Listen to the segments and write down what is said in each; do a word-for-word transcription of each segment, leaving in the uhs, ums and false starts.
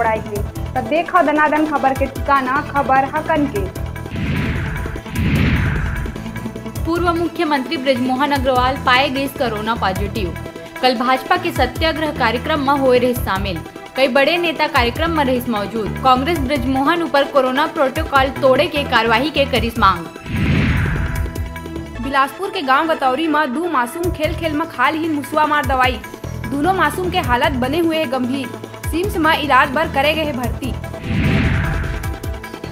पड़ाई के। त देखव दनादन खबर के ठिकाना, खबर हकन के। पूर्व मुख्यमंत्री बृजमोहन अग्रवाल पाए गइस कोरोना पॉजिटिव। कल भाजपा के सत्याग्रह कार्यक्रम म होए रहिस शामिल। कई बड़े नेता कार्यक्रम म रहिस मौजूद। कांग्रेस बृजमोहन ऊपर कोरोना प्रोटोकॉल तोड़े के कार्यवाही के करिस मांग। बिलासपुर के गांव गतौरी म दू मासूम खेल खेल म खा लिहिन मुसवा मार दवाई। दूनों मासूम के हालत बने हुए हे गंभीर। सिम्स म इलाज बर करे गए हे भर्ती।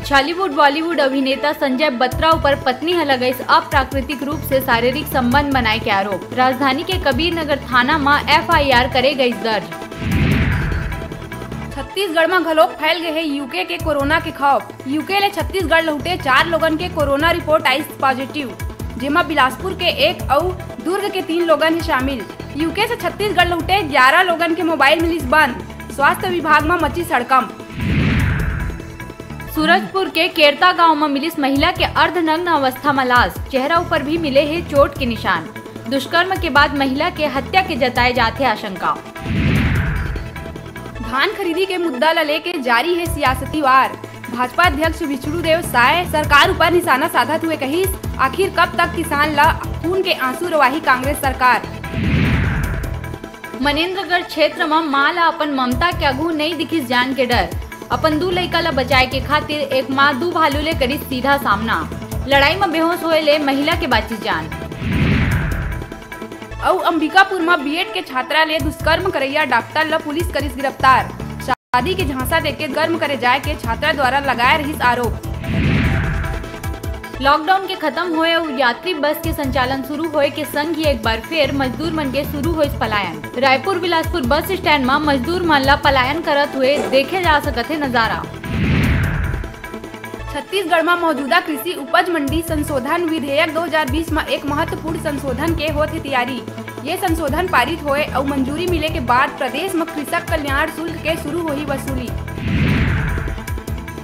छॉलीवुड बॉलीवुड अभिनेता संजय बत्रा ऊपर पत्नी ह लगाइस अप्राकृतिक रूप से शारीरिक संबंध बनाए के आरोप। राजधानी के कबीर नगर थाना म एफआईआर करे गइस दर्ज। छत्तीसगढ़ म घलोक फैल गए हे यूके के कोरोना के खौफ। यूके ले छत्तीसगढ़ लहुटे चार लोगन के कोरोना रिपोर्ट आइस पॉजिटिव, जेमा बिलासपुर के एक अउ दुर्ग के तीन लोगन हे शामिल। यूके से छत्तीसगढ़ लहुटे ग्यारह लोगन के मोबाइल मिलिस बंद। स्वास्थ्य विभाग म मचिस हड़कंप। सूरजपुर के केरता गांव म मिलिस महिला के अर्धनग्न अवस्था म लाश, चेहरा ऊपर भी मिले हे चोट के निशान। दुष्कर्म के बाद महिला के हत्या के जताए जात हे आशंका। धान खरीदी के मुद्दा ल लेके जारी हे सियासती वार। भाजपा अध्यक्ष विष्णुदेव साय सरकार ऊपर निशाना साधत हुए कहिस, आखिर कब तक किसान ल खून के आंसू रोवाही कांग्रेस सरकार। मनेंद्रगढ़ क्षेत्र म मां ल अपन ममता के आगू नइ दिखिस जान के डर। अपन दू लइका ल बचाए के खातिर एक मां दू भालू ले करिस सीधा सामना। लड़ाई म बेहोश होए ले महिला के बाचिस जान। अउ अंबिकापुर म बीएड के छात्रा ले दुष्कर्म करैया डॉक्टर ल पुलिस करिस गिरफ्तार। शादी के झांसा देके गर्म करे जाए के छात्रा द्वारा लगाए रहिस आरोप। लॉकडाउन के खत्म होए अउ यात्री बस के संचालन शुरू होए के संग ही एक बार फेर मजदूर मन के शुरू होइस पलायन। रायपुर बिलासपुर बस स्टैंड म मजदूर मन ला पलायन करत हुए देखे जा सकत हे नजारा। छत्तीसगढ़ म मौजूदा कृषि उपज मंडी संशोधन विधेयक दो हज़ार बीस म एक महत्वपूर्ण संशोधन के होत हे तैयारी। ये संशोधन पारित होए अउ मंजूरी मिले के बाद प्रदेश म कृषक कल्याण शुल्क के शुरू होही वसूली।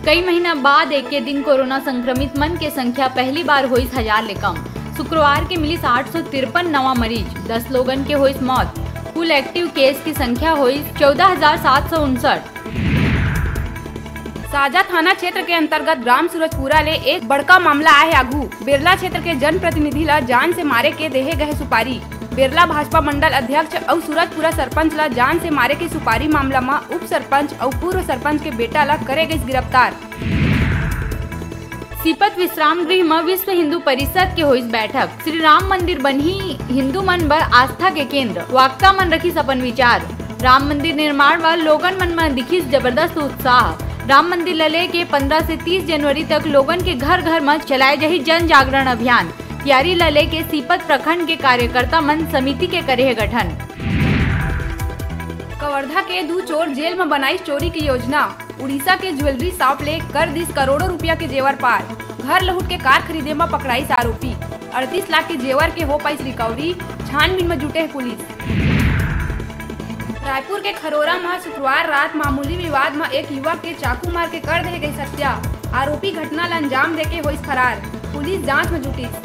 कई महीना बाद एके दिन कोरोना संक्रमित मन के संख्या पहली बार होइस हजार ले कम। शुक्रवार के मिलिस आठ सौ तिरपन नवा मरीज, दस लोगन के होइस मौत। कुल एक्टिव केस की संख्या होइस चौदह हजार सात सौ उनसठ। साजा थाना क्षेत्र के अंतर्गत ग्राम सूरजपुरा ले एक बड़का मामला आए हे आगू। बेरला क्षेत्र के जनप्रतिनिधि ला जान से मारे के देहे गए सुपारी। बेरला भाजपा मंडल अध्यक्ष अउ सूरजपुरा सरपंच ला जान से मारे के सुपारी मामला म उप सरपंच अउ पूर्व सरपंच के बेटा ला करे गइस गिरफ्तार। सीपत विश्राम गृह म विश्व हिंदू परिषद के होइस बैठक। श्री राम मंदिर बनही हिंदू मन बर आस्था के केंद्र, वक्ता मन रखिस अपन विचार। राम मंदिर निर्माण बर लोगन मन म दिखिस जबरदस्त उत्साह। राम मंदिर ल लेके पंद्रह से तीस जनवरी तक लोगन के घर घर म चलाए जाही जन जागरण अभियान। तैयारी ल लेके सीपत प्रखंड के कार्यकर्ता मन समिति के करे हे गठन। कवर्धा के दू चोर जेल म बनाइस चोरी के योजना। उड़ीसा के ज्वेलरी शॉप ले कर दिस करोड़ों रुपया के जेवर पार। घर लहुट के कार खरीदे म पकड़ाइस आरोपी। अड़तीस लाख के जेवर के हो पाइस रिकवरी। छानबीन म जुटे हे पुलिस। रायपुर के खरोरा म शुक्रवार रात मामूली विवाद म एक युवक के चाकू मार के कर दे गई हत्या। आरोपी घटना ल अंजाम देके होइस फरार। पुलिस जांच म जुटिस।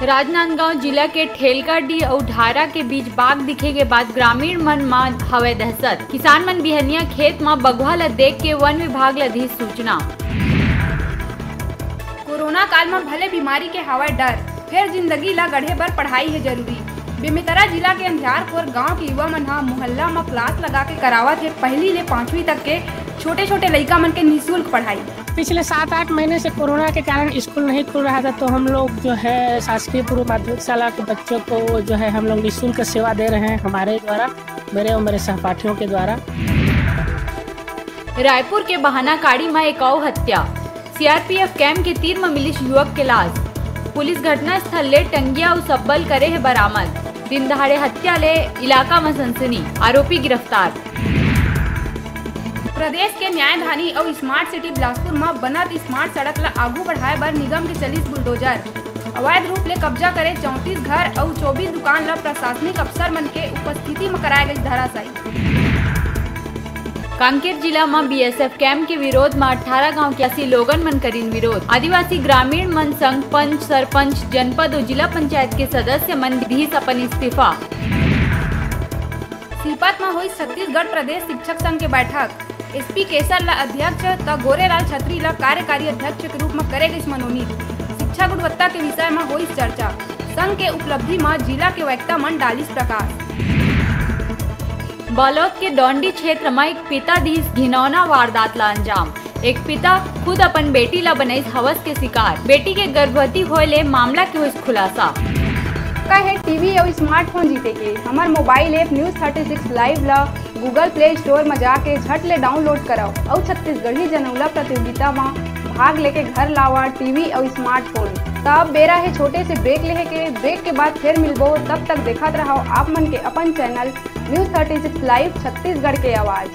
राजनांदगांव जिला के ठेलकाडीह अउ ढारा के बीच बाघ दिखे के बाद ग्रामीण मन म हवय दहशत। किसान मन बिहनिया खेत म बघवा ल देख के वन विभाग ल दिस सूचना। कोरोना काल म भले बीमारी के हवय डर, फेर जिंदगी ल गढ़े बर पढ़ाई हे जरूरी। बेमेतरा जिला के अंधियारपुर गांव के युवा मन ह मोहल्ला म क्लास लगा के करावत हे पहली ले पांचवी तक के छोटे-छोटे लइका मन के निशुल्क पढ़ाई। पिछले सात आठ महीने से कोरोना के कारण स्कूल नहीं खुल रहा था, तो हम लोग जो है शासकीय पूर्व माध्यमिक शाला के बच्चों को जो है हम लोग निःशुल्क सेवा दे रहे हैं हमारे द्वारा, मेरे और मेरे सहपाठियों के द्वारा। रायपुर के बहानाकाड़ी म एक अउ हत्या। सीआरपीएफ कैंप के तीर म मिलिस युवक के लाश। पुलिस घटनास्थल ले टंगिया अउ सब्बल करे हे बरामद। दिन दहाड़े हत्या ले इलाका म सनसनी, आरोपी गिरफ्तार। प्रदेश के न्यायधानी अउ स्मार्ट सिटी बिलासपुर म बनत स्मार्ट सड़क ल आगू बढ़ाए बर निगम के चलिस बुलडोजर। अवैध रूप ले कब्जा करे चौंतीस घर अउ चौबीस दुकान ल प्रशासनिक अफसर मन के उपस्थिति म कराए गइस धराशायी। कांकेर जिला म बीएसएफ कैंप के विरोध म अट्ठारह गांव के अस्सी लोगन मन करिन विरोध। आदिवासी ग्रामीण मन संग पंच, सरपंच, जनपद अउ जिला पंचायत के सदस्य मन दिस अपन इस्तीफा। सीपत म होइस छत्तीसगढ़ प्रदेश शिक्षक संघ के बैठक। एसपी केसर ल अध्यक्ष त गोरेलाल छत्री ल कार्यकारी अध्यक्ष के रूप म करे गइस मनोनीत। शिक्षा गुणवत्ता के विषय म होइस चर्चा। संघ के उपलब्धि म जिला के वक्ता मन डालिस प्रकाश। बालोद के डौंडी क्षेत्र म एक पिता दिस घिनौना वारदात ला अंजाम। एक पिता खुद अपन बेटी ला बनइस हवस के शिकार। बेटी के गर्भवती होए ले मामला के होइस खुलासा। का हे टीवी अउ स्मार्टफोन जीते के? हमर mobile app news thirty six live ला Google Play Store म जाके झट ले डाउनलोड करव अउ छत्तीसगढ़ी जनउला प्रतियोगिता म भाग लेके घर लावा टीवी अउ स्मार्टफोन। त अब बेरा हे छोटे से ब्रेक लेहे के। ब्रेक के बाद फिर मिलबो, तब तक देखत रहव आप मन के अपन channel news thirty six live Chhattisgarh के आवाज।